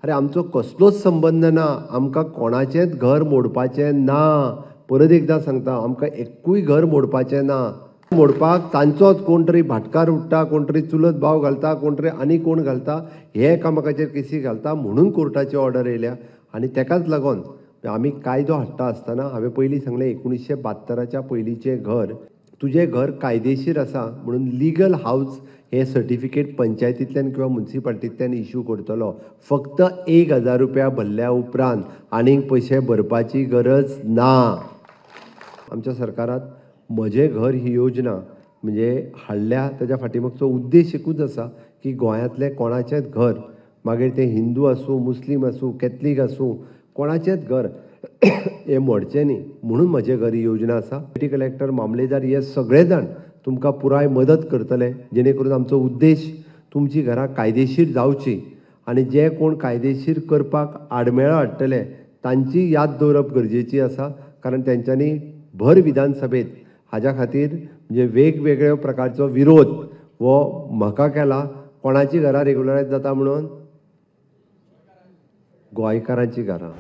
अरे आमचो कसलोच संबंद ना, आमकां कोणाचेंच घर मोडपाचें ना. परत एकदां सांगता, आमकां एक्कूय घर मोडपाचें ना. मोडपाक तांचोच कोण तरी भाटकार उठ्ठा, कोण तरी चुलत भाव घालता, कोण तरी आनी कोण घालता, हे एकामेकाचेर केसी घालता म्हणून कोर्टाची ऑर्डर येयल्या. आनी तेकाच लागून आमी कायदो हाडटा आसतना हांवें पयलीं सांगलें 1972 पयलींचें घर, तुजें घर कायदेशीर आसा म्हणून लिगल हावज हें सर्टिफिकेट पंचायतींतल्यान किंवा मुन्सिपाल्टींतल्यान इश्यू करतलो. फक्त 1000 रुपया भरल्या उपरांत आनीक पयशे भरपाची गरज ना. आमच्या सरकारात म्हजें घर ही योजना म्हणजे हाडल्या, ताच्या फाटीमागचो उद्देश एकूच आसा की गोंयांतलें कोणाचेंच घर, मागीर तें हिंदू आसूं, मुस्लीम आसूं, कॅथलीक आसूं, कोणाचेंच घर हें मोडचें न्ही म्हणून म्हजें घर ही योजना आसा. डेप्युटी कलेक्टर, मामलेदार हे सगळे जाण तुमकां पुराय मदत करतले, जेणे करून आमचो उद्देश तुमची घरां कायदेशीर जावची आनी जे कोण कायदेशीर करपाक आडमेळां हाडटले तांची याद दवरप गरजेची आसा. कारण तेंच्यांनी भर विधानसभेत हाज्या खातीर म्हणजे वेगवेगळ्या प्रकारचो विरोध हो म्हाका केला. कोणाची घरां रेगुलरायज जाता म्हणून? गोंयकारांची घरां.